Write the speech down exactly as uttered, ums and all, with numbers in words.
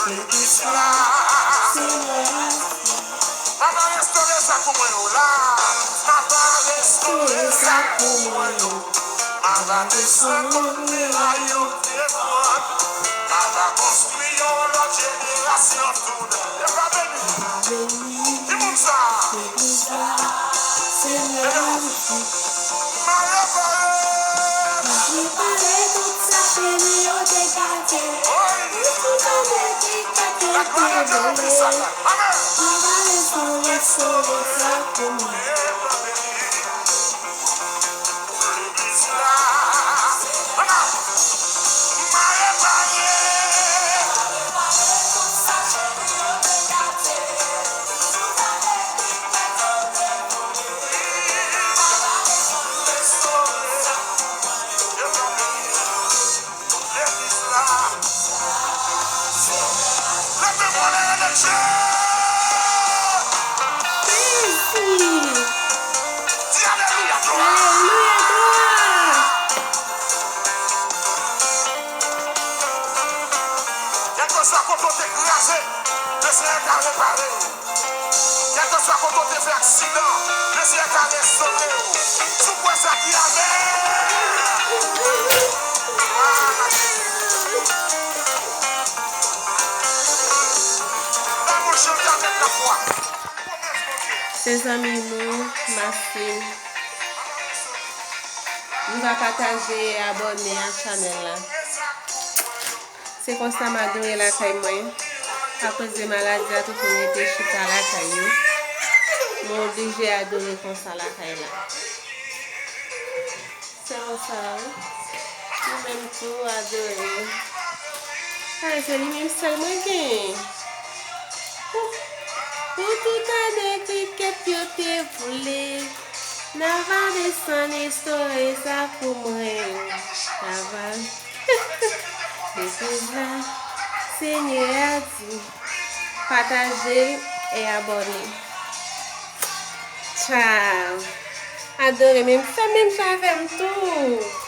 Legliz la, Senyè a di. Papa, restore sa pou mwen, o la. Papa, restore sa pou mwen, o. Papa, desann tout miray yo te pran. Papa, konstwi yon lòt jenerasyon tou nèf. E pa beni. Ki moun sa? Legliz la, Senyè a di. M a repare. M a repare tout sa ke yo te gate. Wi. Tout ane ki gate yo te vole. Amen. M a repare san restore sa pou mwen. Jezi! Di alelouya, glwa! Alelouya, glwa! Kèlkeswa kote w te kraze, Lesenyè ka repare w. Kèlkeswa kote w te fè aksidan, Lesenyè ka restore w. Si w kwè sa, di amèn. Ba mwen chante avèk lafwa. Se zanmi nou, Maxime. Nou va pataje e abòne a chanèl la. Se konsa m adore lakay mwen. Akoz de maladi a, tout moun rete chita lakay yo. Nou oblije adore konsa lakay la. Se konsa, wi. Nou menm tou adore. Ay, se li menm sèl mwen genyen. Pou, pou tout ane ki kèt yo te vole, n a va desann restore sa pou mwen. N a va. Legliz la, Senyè a di. Pataje e abòne. Tchao. Adore, menm fè menm jan avè m tou.